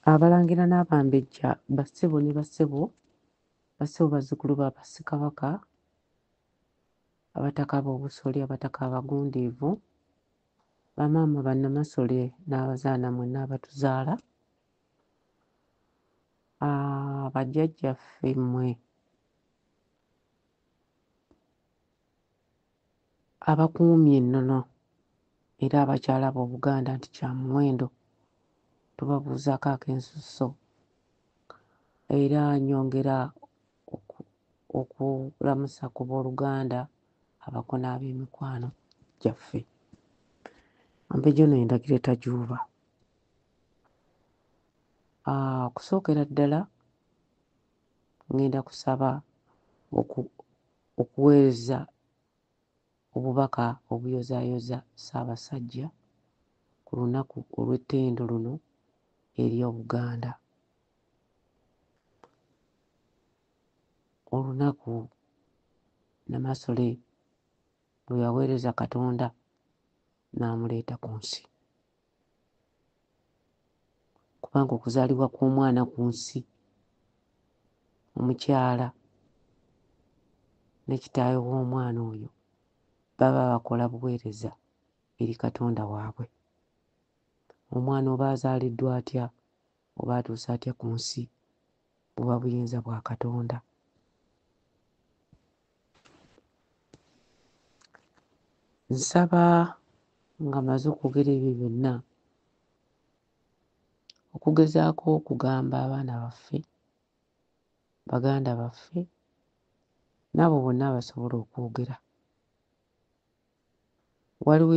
Abalangira n'Abambejja, bassebo ne bassebo, bassebo bazzukulu ba Bassekabaka, Abataka ab'Obusolya, Abataka abagundiivu, bamaama bannamasole n'abazaana mwenna abatuzaala, bajjajjaffe mmwe abakuumye ennono era abakyalaba Obuganda nti kya muwendo, tubabuuzaako ak'ensusso era nnyongera okulamusa ku booluganda abako n'ab'emikwano gyaffe. Omumbejja ono ye Ndagire Tajuuba. Okusookera ddala ŋŋenda kusaba okuweereza obubaka obuyozaayoza Ssaabasajja ku lunaku olw'ettendo luno eri Obuganda. Olunaku Namasole lwe yaweereza Katonda n'amuleeta ku nsi. Kubanga okuzaalibwa kw'omwana ku nsi, omukyala ne kitaawe w'omwana oyo baba bakola buweereza eri Katonda waabwe. Omwana oba azaaliddwa atya oba atuuse atya ku nsi, buba buyinza bwa Katonda. Nsaba nga mmaze okwogera ebyo byonna okugezaako okugamba abaana baffe, baganda baffe n'abo bonna abasobola okwogera. Waliwo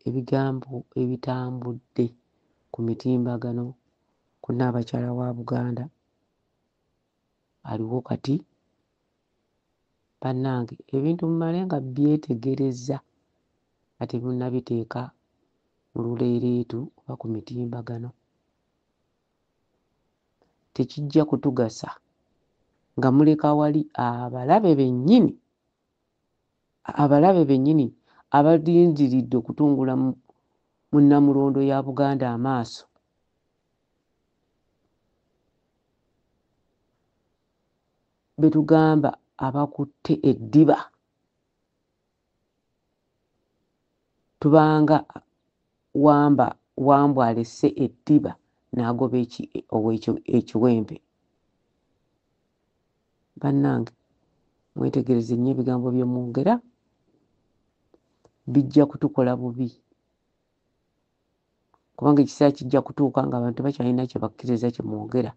ebigambo ebitambudde ku mitimbagano ku Nnaabakyala wa Buganda aliwo kati. Bannange ebintu mumale nga byetegereza nga temunnabiteeka mu luleereetu oba ku mitimbagano. Tekijja kutugasa nga muleka wali abalabe bennyini, abalabe bennyini abalindiridde okutungula mu Nnamulondo ya Buganda amaaso be tugamba abakutte eddiba tubanga wamba wambwa alese eddiba n'agoba ekiwempe. Bannange mwetegereze nnyo ebigambo bye mwogera, bijja kutukola bubi kubanga ekiseera kijja kutuuka ng'abantu tebakyalina kye bakkiriza kye mwogera,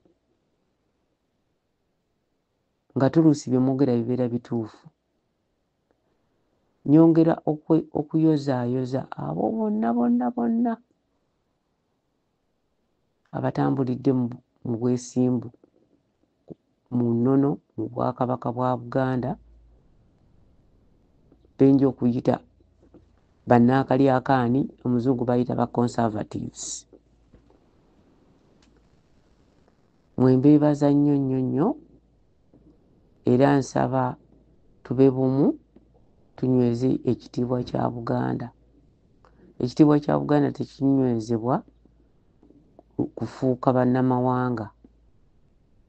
nga tuluusi bye mwogera bibeera bituufu. Nnyongera okuyozaayoza abo bonna bonna bonna abatambulidde mu bwesimbu mu nnono mu Bwakabaka bwa Buganda benja okuyita bannaakalyakaani, Omuzungu bayita ba Conservatives. Mwe mbeebaza nnyo nnyo nnyo era nsaba tube bumu tunyweze ekitiibwa kya Buganda. Ekitiibwa kya Buganda tekinywezebwa kufuuka bannamawanga,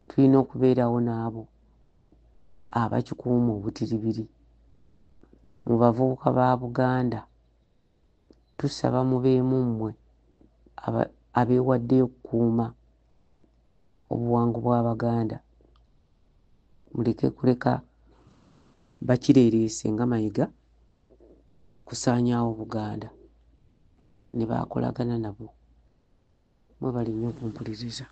tulina okubeerawo n'abo abakikuuma obutiribiri. Mu bavubuka ba Buganda tusaba mubeemu mmwe abeewaddeyo okukuuma obuwangu bw'Abaganda, muleke kuleka bakireereese nga Mayiga kusaanyaawo Buganda ne baakolagana nabo. Mwebale nnyo okumpuliriza.